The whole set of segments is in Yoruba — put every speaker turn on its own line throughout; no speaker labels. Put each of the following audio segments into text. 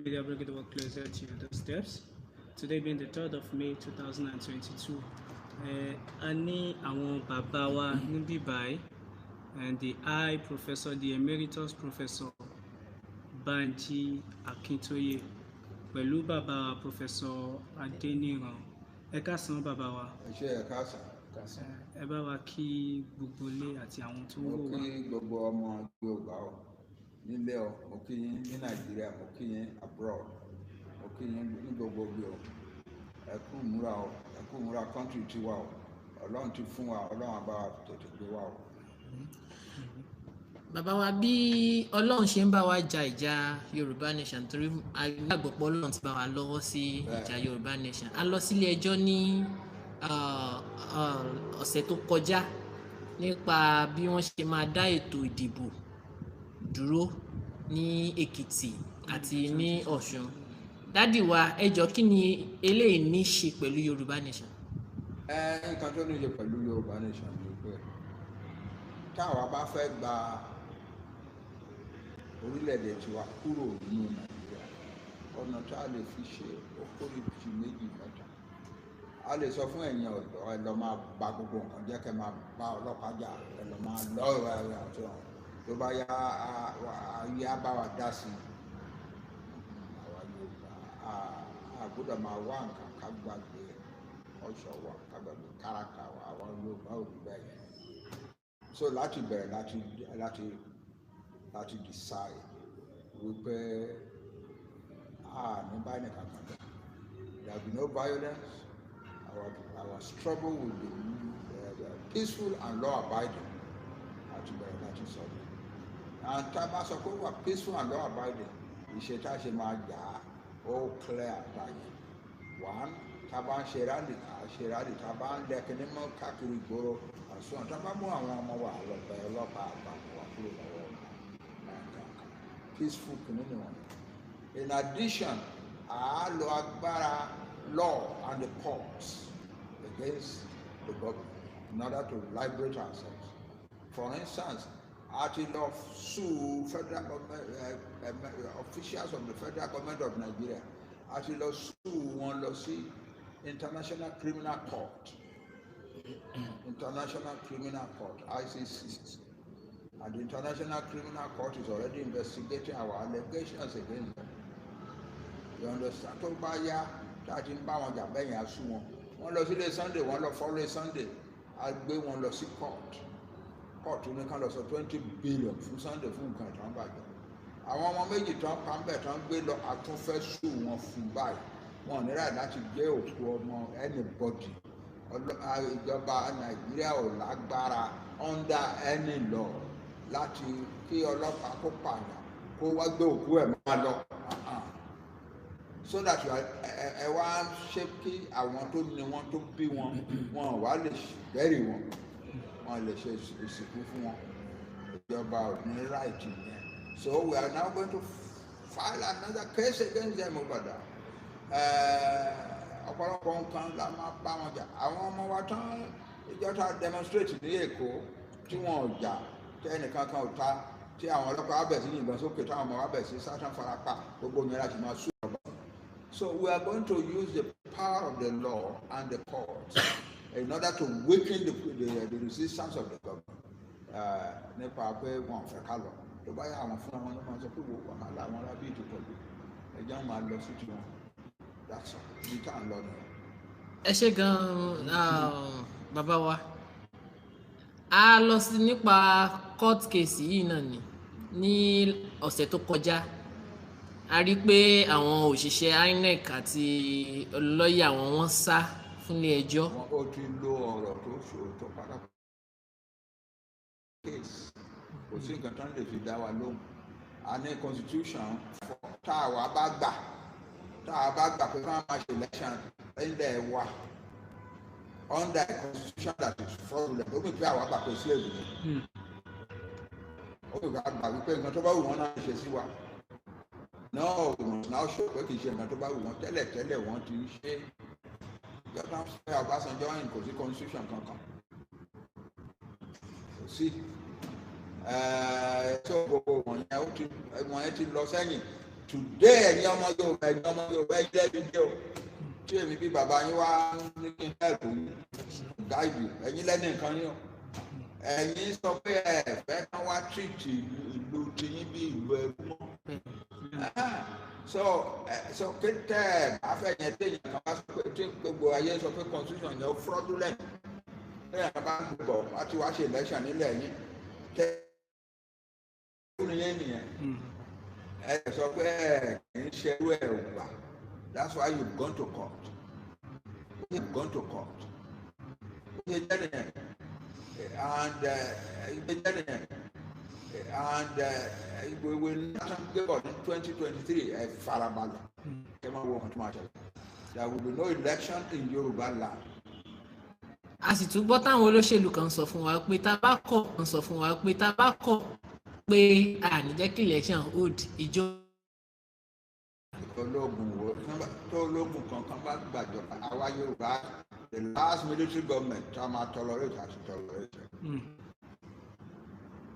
Media, bringing the work closer to your doorsteps. Today being the 3rd of May 2022. A ní àwọn bàbá wa níbí báyìí, and the high professor, the emeritus professor Banji Akintoye, pẹ̀lú bàbá wa Professor Adeniran. Ẹ káàsán, bàbá wa.
Ẹ ṣe, ẹ káàsán.
Ẹ bá wa kí gbogbo ilé àti àwọn tó ń
Mo
wò wá.
kí gbogbo ọmọ Yorùbá o nílé o, mo kí yín ní Nàìjíríà, mo kí yín abroad, mo kí yín ní gbogbo ibi o. Ẹ kú múra o, ẹ kú múra country tiwa o. Ọlọ́run ti fún wa, Ọlọ́run á bá wa tètè gbé wa o.
Bàbá wa, bí Ọlọ́run ṣe ń bá wa ja ìjà Yorùbá Nation, torí a gbàgbọ́ pé Ọlọ́run ti bá wa lọ́wọ́ sí ìjà Yorùbá Nation, a lọ sílé ẹjọ́ ní ọ̀sẹ̀ tó kọjá nípa bí wọ́n ṣe máa dá ètò ìdìbò dúró ní Èkìtì àti ní Ọ̀ṣun. Daddy wa, ẹ jọ̀ọ́, kí ni eléyìí ní ṣe pẹ̀lú Yorùbá Nation?
Ẹ nǹkan tó ní ṣe pẹ̀lú Yorùbá Nation ni pé táwa bá fẹ́ gba orílẹ̀-èdè tiwa kúrò nínú Nàìjíríà, ọ̀nà tá a lè fi ṣe ó kórìí méjì, mẹ́ta. A lè sọ fún ẹ̀yin ọ̀dọ́, ẹ lọ máa ba gbogbo nǹkan jẹ́, kẹ́ máa bá ọlọ́pàá jà, ẹ lọ máa lọ ẹ àti ọ̀hún. Tó bá yá, ayé á bá wa dá sí i. Àwa Yorùbá a gbọ́dọ̀ máa wá nǹkan ká gbàgbé ọ̀ṣọ́ wa, ká gbàgbé káràkà wa. Àwa Yorùbá ò rí bẹ́ẹ̀ yẹn. So láti bẹ̀rẹ̀ láti decide wípé a ní báyìí nìkan kan jà, there will be no violence. Our struggle will be peaceful and law abiding. Àti bẹ̀rẹ̀ láti sọ̀rọ̀, and tá a bá sọ pé wà peaceful and law abiding, ìṣe tá a ṣe máa jà á, ó clear báyìí. One, tá a bá ń ṣe rally, à ṣe rally. Tá a bá ń lẹ kíní mọ́ káàkiri ìgboro àṣùwọ̀n, tá a bá mú àwọn ọmọ wa lọ bẹ ọlọ́pàá, àgbà wa kúrò lọ́wọ́ wọn, peaceful kìíní ni wọn. In addition, à á lo agbára law and the courts against the government in order to liberate ourselves. For instance, a ti lọ sue federal government officials of the Federal Government of Nigeria. A ti lọ sue wọn lọ sí International Criminal Court, International Criminal Court, ICC, and the International Criminal Court is already investigating our allegations against them. You understand? Tó bá yá, tá a ti ń bá wọn jà bẹ́yìn, á sú wọn. Wọ́n lọ sílé Sunday, wọ́n lọ fọ́lé Sunday, a gbé wọn lọ sí court. Court ní ká lọ sọ 20 billion fún Sunday fún nǹkan ìtàn bàjẹ́. Àwọn ọmọ méjì tán pa ń bẹ̀ tán gbé lọ, àtúnfẹ́ sue wọn fún báyìí. Wọn ò ní ráì láti gbé òkú ọmọ anybody. Ìjọba Nàìjíríà ò lágbára under any law láti kí ọlọ́pàá kó pààyàn, kó wá gbé òkú ẹ̀ máa lọ. So that you are ẹ wá ṣe kí àwọn tó ní wọn, tó bí wọn, wọn wá lè bury wọn, wọn lè ṣe ìsìnkú fún wọn. Ìjọba ò ní right yẹn. So we are now going to file another case against them over that. Ọ̀pọ̀lọpọ̀ nǹkan la máa bá wọn jà. Àwọn ọmọ wa tán ìjọ tá demonstrate ní Èkó tí wọn ò jà, tí ẹnìkan kan ò ta, tí àwọn ọlọ́pàá bẹ̀ sí yìnbọn sókè, táwọn ọmọ wa bẹ̀ sí sátán farapa, gbogbo yẹn láti máa sún ọba. So we are going to use the power of the law and the courts in order to weaken the resistance of the government nípa pé wọn ò fẹ́ ká lọ. Tó bá yà, àwọn fúnra wọn ló máa sọ pé wo wàhálà àwọn arábí ti pọ̀ jù, ẹjẹ́ wọn máa lọ sí tiwọn. That's all. Ibi tá à ń lọ nìyẹn.
Ẹ ṣé gan-an, bàbá wa. A lọ sí nípa court case yìí náà ni ní ọ̀sẹ̀ tó kọjá, a rí i pé àwọn òṣìṣẹ́ INEC àti lọ́ọ̀yà wọn, wọ́n sá fúnlé ẹjọ́.
Wọn ó ti lo ọ̀rọ̀ tó ṣòótọ́ pátápátá. Case, kò sí nǹkan tó ń lè fi dá wa lóhùn. A ní constitution. Tá a wà bá gbà, tá a bá gbà pé ká máa ṣe election nílẹ̀ wa under a constitution that is fraudulent, ó bí pé àwa gbà pé slave ni. Ó bí ká gbà wípé nǹkan tó bá wù wọ́n náà ṣe sí wa. No, we must now show pé kì í ṣe nǹkan tó bá wù wọ́n. Tẹ́lẹ̀ tẹ́lẹ̀ wọ́n ti ń ṣe. Ìjọba fẹ́ Ọbásanjọ́ yìí, kò sí constitution kankan, kò sí tó gbogbo wọ̀nyẹn. Ó ti wọ̀nyẹn ti lọ sẹ́yìn. Today, ẹ̀yin ọmọ Yorùbá, ẹ̀yin ọmọ Yorùbá, ẹ jẹ́ ibi dé o. Tí èmi bí bàbá yín wá ní kí n help yín, guide you, ẹ̀yin lẹ́nu nǹkan yín o. Ẹ̀yin sọ pé ẹ fẹ́ kán wá treat ìlú tiyín bí ìlú ẹrú mọ́. So kété afẹ́ yẹn téèyàn kan bá sọ pé, tí gbogbo ayé sọ pé constitution yẹn fraudulent, téèyàn kan bá ń gbọ́ wá tí wàá ṣe election nílẹ̀ yín, tẹ́ ẹ nìyẹn nìyẹn. Ẹ sọ pé ẹ kì í ṣerú ẹ ò gbà. That's why you gone to court, you gone to court. Ó ṣe jẹ́ nìyẹn. And ṣe jẹ́ nìyẹn. And we will not gbé bọ̀ ní 2023. Ẹ farabalẹ̀, kẹ́ máa wo ohun tó máa ṣẹlẹ̀. There will be no election in Yorùbá land.
A sì tún gbọ́ táwọn olóṣèlú kan sọ fún wa pé tá a bá kọ̀ kan sọ fún wa pé tá a bá kọ̀ pé a ní jẹ́ kí election hold ìjọ.
Ológun wo tó ológun kankan bá gbàjọba, àwa Yorùbá, the last military government tá a máa tolerate àti tolerate.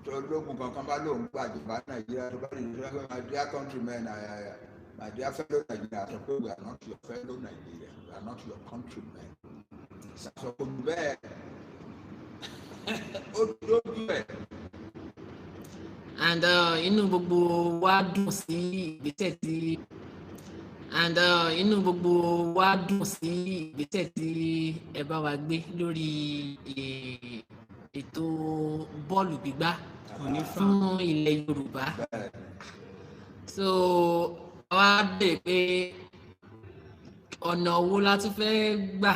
Tó ológun kankan bá lóun gbàjọba Nàìjíríà, tó bá lè sọ pé, "My dear countrymen, my dear fellow Nigeria," sọ pé, "We are not your fellow Nigeria, we are not your countrymen." Sọ pé bẹ́ẹ̀, ó dójú ẹ̀.
And inú gbogbo wa dùn sí ìgbésẹ̀ tí and inú gbogbo wa dùn sí ìgbésẹ̀ tí ẹ bá wa gbé lórí ètò bọ́ọ̀lù gbígbá
Kò ní fà.
fún ilẹ̀ Yorùbá. So àwa béèrè pé ọ̀nà wo la tún fẹ́ gbà,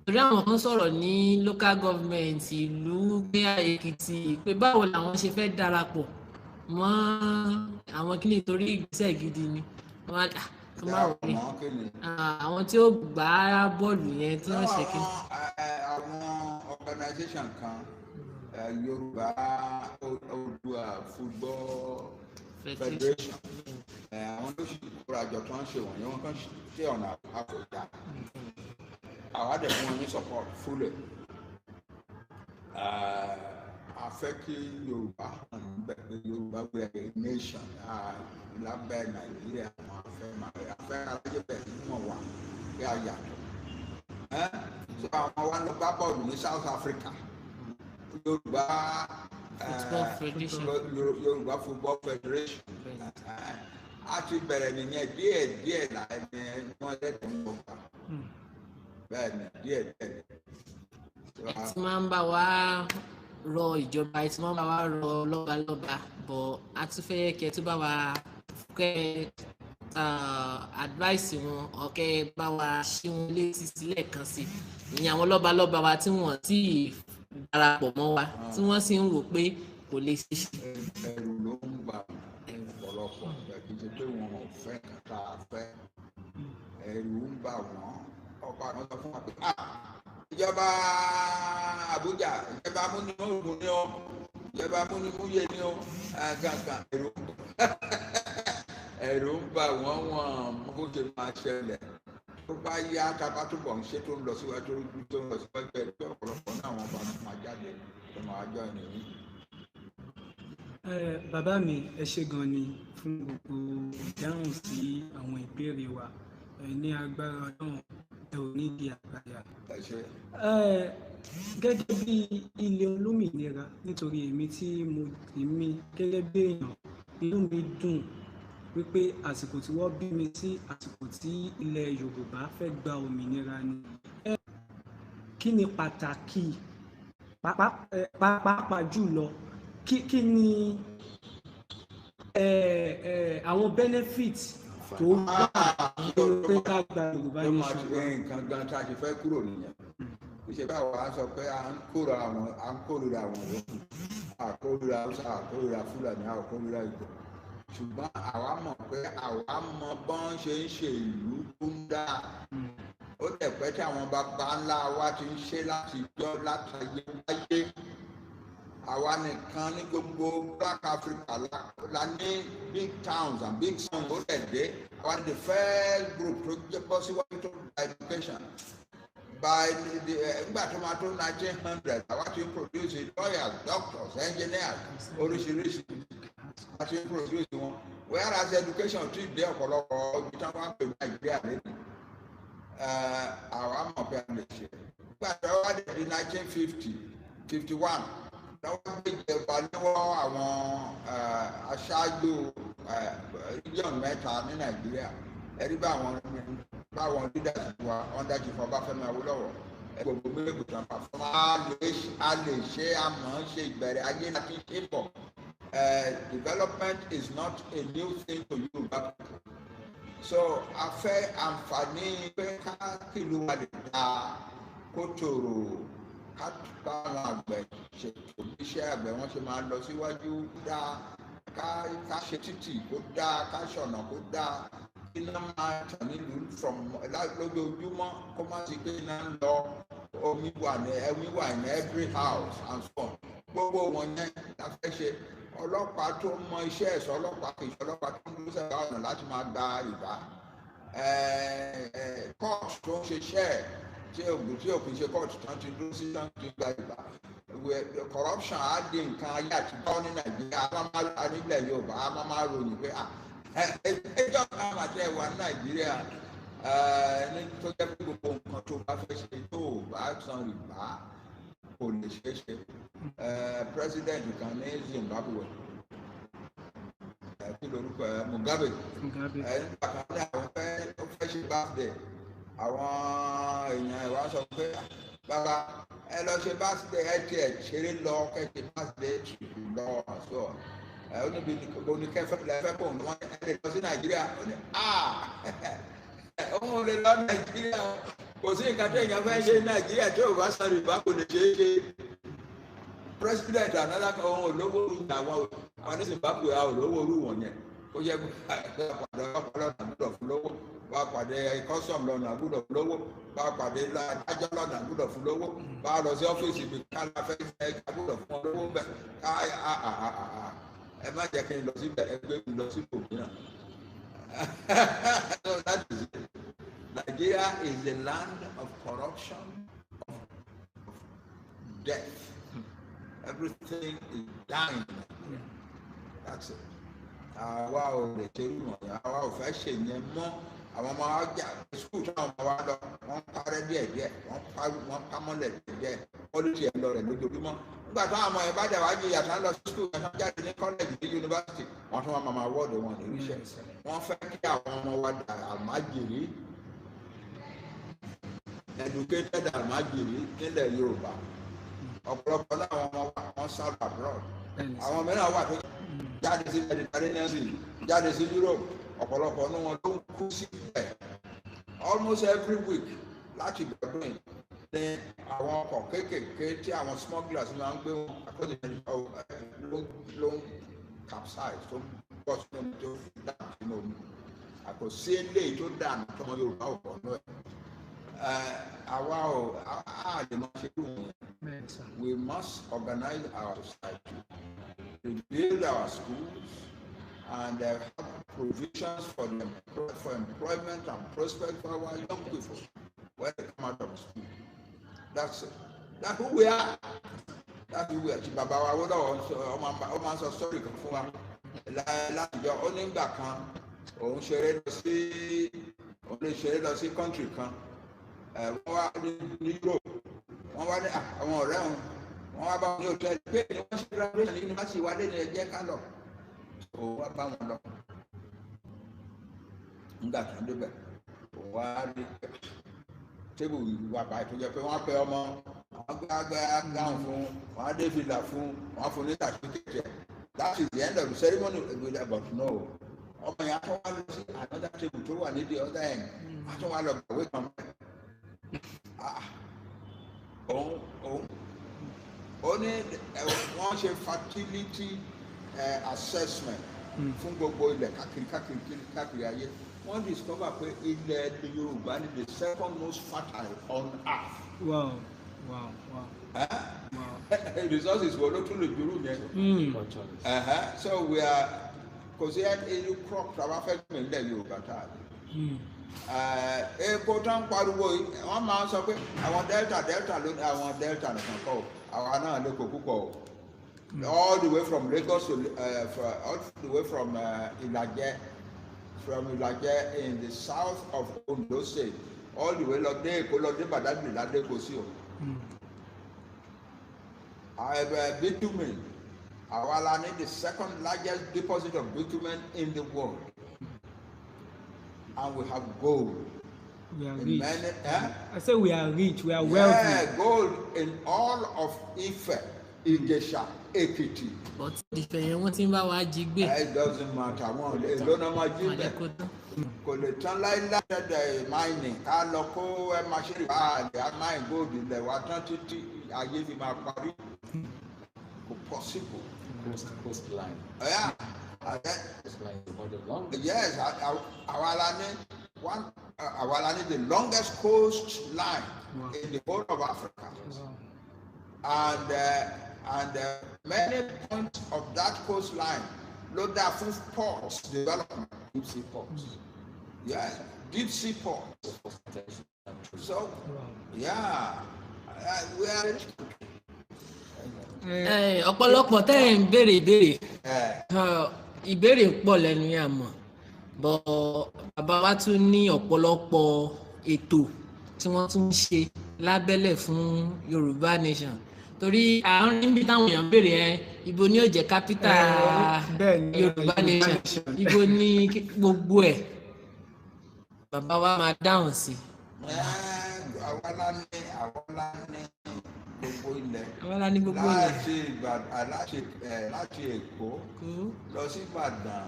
torí àwọn kan sọ̀rọ̀ ní local government ìlú gbé Èkìtì pé báwo làwọn ṣe fẹ́ darapọ̀ mọ́ àwọn kíní, torí ìgbésẹ̀ gidi ni wọ́n á kí wọ́n má wọlé.
Mọ́ kí ni?
Àwọn tí ó gbá bọ́ọ̀lù yẹn tí wọ́n ṣe kí.
Àwọn organisation kan, Yorùbá Oòduà Football Federation, àwọn ló sì kóra jọ tó ń ṣe wọ̀nyí. Wọ́n kàn ṣe ọ̀nà àkọjá, àwa dẹ̀ fún wọn ní support fully. A fẹ́ kí Yorùbá hàn níbẹ̀ pé Yorùbá, we are a nation lábẹ́ Nàìjíríà. Àwọn afẹ́ máa afẹ́ alájẹ bẹ́ẹ̀ sí mọ̀ wá pé a yàtọ̀. So àwọn wa lọ gbá bọ́ọ̀lù ní South Africa, Yorùbá
Football Federation.
Yorùbá Football Federation. A ti bẹ̀rẹ̀ nìyẹn. Díẹ̀ díẹ̀ là ní wọ́n lẹ́tọ̀ọ́ ń bọ̀ gbà. Bẹ́ẹ̀ ni, díẹ̀ díẹ̀ ni.
Ẹ ti máa ń bá wa rọ ìjọba, ẹ ti máa ń bá wa rọ lọ́balọ́ba, bọ̀ a tún fẹ́ kí ẹ tún bá wa kẹ́ advice wọn, ọ̀kẹ́ bá wa ṣí wọn létí sílẹ̀ kan sí ìyẹn, àwọn lọ́balọ́ba wa tí wọ́n ti darapọ̀ mọ́ wa, tí wọ́n sì ń wò pé kò lè ṣe ṣe.
Ẹ̀rù ló ń bà ọ̀pọ̀lọpọ̀. Kì í ṣe pé wọn ò fẹ́ kàtà fẹ́, ẹ̀rù ń bà wọ́n. Ọ̀pọ̀ àwọn sọ fún wa pé, "Ah, ìjọba Àbújá, ìjọba amúnimóògùn ni ó, ìjọba amúnimúyẹ ni ó," kankan. Ẹ̀rù ń bà wọ́n. Wọ́n bó ṣe máa ṣẹlẹ̀ tó bá yá, tá a bá túbọ̀ ń ṣe, tó ń lọ síwájú, tó ń lọ síwájú, ẹ̀ tó ọ̀pọ̀lọpọ̀ náà wọ́n bá máa jáde tó máa jọ ènìyàn.
Bàbá mi, ẹ ṣé gan ni fún gbogbo ìdáhùn sí àwọn ìbéèrè wa. Ẹ ní agbára Ọlọ́run, ẹ ò ní di àgbàyà.
Ẹ ṣé.
Gẹ́gẹ́ bí ilẹ̀ olómìnira, nítorí èmi tí mo èmi gẹ́gẹ́ bí èèyàn, inú mi dùn wípé àsìkò tí wọ́n bí mi sí, àsìkò tí ilẹ̀ Yorùbá fẹ́ gba òmìnira ni. Kí ni pàtàkì, pàápàá jùlọ, kí ni àwọn benefit tó wà nínú pé ká gba Yorùbá
Ló máa
nation?
ṣe nǹkan gan tá a ṣe fẹ́ kúrò nìyẹn. Kì í ṣe báwo à ń sọ pé à ń kórìíra àwọn yòókù. À kórìíra Haúsá, à kórìíra Fúlàní, à kórìíra Ìgbò, ṣùgbọ́n àwa mọ̀ pé àwa mọ bọ́n ṣe ń ṣe ìlú tó ń dáa. Ó dẹ̀ pẹ́ tí àwọn baba ńlá wa ti ń ṣe láti jọ́ látàyè wáyé. Àwa nìkan ní gbogbo Black Africa la ní big towns and big towns. Ó dẹ̀ dé, àwa ní the first group tó jẹ́ bọ́ síwájú tó gba education by the nígbà tó máa tó 1900, àwa ti ń produce lawyers, doctors, engineers, oríṣiríṣi a ti ń produce wọn. Whereas education ti dé ọ̀pọ̀lọpọ̀ ibi tí wọ́n pè Nàìjíríà lẹ́nu, àwa mọ̀ pé a lè ṣe. Nígbà tí wọ́n dé di 1950, 51, lọ́wọ́ gbé ìjọba lọ́wọ́ àwọn aṣáájú region mẹ́ta ní Nàìjíríà. Ẹ̀rí bá àwọn leaders wa under Chief Ọbáfẹ́mi Awólọ́wọ̀, gbogbo méjèèjì tó ń pa fún a lè ṣe àmọ́ ṣe ìbẹ̀rẹ̀ ayé láti ṣe bọ̀. Development is not a new thing to Yorùbá people. So a fẹ́ àǹfààní pé ká kìlú wa lè dáa, kó tòrò, ká bá àwọn àgbẹ̀ ṣètò bí iṣẹ́ àgbẹ̀ wọn ṣe máa lọ síwájú dáa, ká ṣe títì kó dáa, ká ṣọ̀nà kó dáa, iná máa tàn nílùú from lójoojúmọ́, kó má sí pé iná ń lọ, omi wà ní omi wà ní every house and so on. Gbogbo wọn yẹn la fẹ́ ṣe. Ọlọ́pàá tó mọ iṣẹ́ ẹ̀ṣọ́ ọlọ́pàá, kì í ṣe ọlọ́pàá tó ń dúró sẹ́gbàá ọ̀nà láti máa gba ìbá. Court tó ń ṣiṣẹ́ ẹ̀ tí ògùn tí òkè ṣe court tán ti dúró sí tán ti gba ìbá. Corruption á di nǹkan ayé àtijọ́ ní Nàìjíríà. A máa nílẹ̀ Yorùbá, a máa ròyìn pé ẹjọ́ kan àti ẹ̀wà ní Nàìjíríà ní tó jẹ́ pé gbogbo nǹkan tó bá fẹ́ ṣe, tó o bá san rìbá, kò lè ṣeé ṣe. President kan ní Zimbabwe, kí lorúkọ ẹ, Mugabe.
Mugabe.
Nígbà kan ní àwọn fẹ́ ó fẹ́ ṣe birthday, àwọn èèyàn ẹ̀ wá sọ pé, "Bàbá, ẹ lọ ṣe birthday, ẹ tiẹ̀ ṣeré lọ, kẹ́ ṣe birthday trip lọ." Àṣọ ẹ ó níbi oníkẹfẹ lẹfẹ kò wọn, ẹ lè lọ sí Nàìjíríà. Ó ní òun ò lè lọ Nàìjíríà, kò sí nǹkan tó èèyàn fẹ́ ṣe ní Nàìjíríà tí ò bá san rìbá, kò lè ṣeé ṣe. President another kan, òun ò lówó orú àwọn ní Zimbabwe, àwọn ò lówó orú wọn yẹn. Ó yẹ pàdé ọlọ́pàá lọ́nà, àgùdọ̀ fún lówó. Bá pàdé custom lọ́nà, àgùdọ̀ fún lówó. Bá pàdé adájọ́ lọ́nà, àgùdọ̀ fún lówó. Bá lọ sí ọ́fíìsì mi kálá fẹ́ fẹ́, àgùdọ̀ fún wọn lówó bẹ́ẹ̀. Ká ẹ má jẹ́ kí n lọ síbẹ̀, ẹ gbé mi lọ sí ibòmíràn. So that is it. Nigeria is a land of corruption, of death. Everything is dying. That's it. Àwa ò lè ṣe irú wọ̀nyí, àwa ò fẹ́ ṣe yẹn mọ́. Àwọn ọmọ wa jà school táwọn ọmọ wa lọ, wọ́n parẹ́ díẹ̀díẹ̀, wọ́n pa mọ́lẹ̀ díẹ̀díẹ̀, quality ẹ̀ lọ rẹ̀ lójoojúmọ́. Nígbà táwọn ọmọ yẹn bá dẹ̀ wá jìyà tán lọ sí school yẹn, tán jáde ní college, ní university, wọ́n tún wọ́n máa wọ́ọ̀dù wọn ní iṣẹ́. Wọ́n fẹ́ kí àwọn ọmọ wa dà àmájèrè, educated àmájèrè nílẹ̀ Yorùbá. Ọ̀pọ̀lọpọ̀ láwọn ọmọ wa, wọ́n sá lọ abroad. Àwọn mìíràn wà tó jáde sí Mediterranean Sea, jáde sí Europe. Ọ̀pọ̀lọpọ̀ ní wọn ló ń kú síbẹ̀. Almost every week láti gbọdún yìí ní àwọn ọkọ̀ kéékèèké tí àwọn smugglers máa ń gbé wọn across the Mediterranean ló ń capsize, tó ń bọ́ sínú omi, tó fi dànù sínú omi. Àkọsí eléyìí tó dànù tọmọ Yorùbá ò bọ̀ náà. Àwa ò á lè máa ṣe irú wọn. We must organize our society, rebuild our schools, and have provisions for them for employment and prospect for our young people when they come out of school. That's it. That's who we are. That's who we are. Tí bàbá wa Awólọ́wọ̀ ó máa ń sọ sọ́ọ̀rì kan fún wa látijọ́. Ó nígbà kan òun ṣeré lọ sí, òun lè ṣeré lọ sí country kan. Wọ́n wá ní Europe, wọ́n wá ní àwọn ọ̀rẹ́ wọn, wọ́n wá bá wọn ní hòtẹ́ẹ̀lì pé ní wọ́n ṣe graduation ní yunifásitì wa lé ní, ẹjẹ́ ká lọ. Òun wá bá wọn lọ. Nígbà tó ń débẹ̀, òun wá rí table wà báyìí tó jẹ́ pé wọ́n pe ọmọ, wọ́n gbé agbẹ́ gown fún wọ́n, á dé fìlà fún wọ́n, fún ní certificate. That is the end of the ceremony. But no, ọmọ yẹn á tún wá lọ sí another table tó wà ní the other end, á tún wá lọ gbàwé kan bẹ́ẹ̀. Òun ó ní wọ́n ṣe fertility assessment fún gbogbo ilẹ̀ káàkiri káàkiri káàkiri ayé. Wọ́n discover pé ilẹ̀ Yorùbá ni the second most fertile on earth.
Wow.
Resources wo ló tún lè dúró yẹn? So we are, kò sí irú crop tá a bá fẹ́ gbìn nílẹ̀ Yorùbá tá a lè. Epo tó ń pariwo yìí, wọ́n máa ń sọ pé àwọn Delta, Delta ló ní. Àwọn Delta nìkan kọ́ o, àwa náà lè kó púpọ̀ o. All the way from Lagos to all the way from Ilaje, from Ilaje in the south of Ondo State, all the way lọ dé Èkó, lọ dé Badagry ládé kò sí o. Bitumen, àwa la ní the second largest deposit of bitumen in the world, and we have gold.
We are
In
rich.
many, eh?
I say we are rich, we are wealthy.
Yeah, gold in all of Ife, Ijesha, Ekiti.
But ìfẹ́ yẹn, wọ́n ti ń bá wa jí gbé.
It doesn't matter. Wọn ò lè lóná máa jí
Wọn lè
bẹ̀.
kó tán.
Kò lè tán láíláí. Ṣẹ̀dẹ̀ mining ká lọ kó ẹ maṣẹ́rì bá a lè á mine gold ilẹ̀ wa tán títí ayé fi máa parí. Kò possible.
Coastline.
Yeah.
Coastline is about the longest.
Yes, àwa la ní one, àwa la ní the longest coast line in the whole of Africa. And many points of that coastline ló dá fún ports development.
Deep sea ports.
Yeah, deep sea ports.
For international trade.
So, yeah, we are.
Ọ̀pọ̀lọpọ̀ tẹ́ ẹ̀ ń béèrè ìbéèrè, ìbéèrè pọ̀ lẹ́nu yà mọ̀ bọ́. Bàbá wa tún ní ọ̀pọ̀lọpọ̀ ètò tí wọ́n tún ń ṣe lábẹ́lẹ̀ fún Yorùbá Nation, torí à ń rí níbi táwọn èèyàn béèrè ẹ, ibo ni yóò jẹ́ capital
Bẹ́ẹ̀ ni,
Yorùbá
Yorùbá
Nation,
Nation.
ibo ni gbogbo ẹ̀, bàbá wa máa dáhùn sí.
Àwa la ní gbogbo ilẹ̀.
Àwa la ní gbogbo ilẹ̀.
Láti Ìbàdàn, láti Èkó
Kó
lọ sí Ìbàdàn,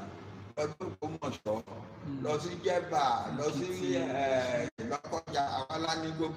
lọ sí Ògbómọ̀ṣọ́, lọ sí Jẹ̀bà, lọ sí Lọ́kọ́jà, àwa la ní gbogbo.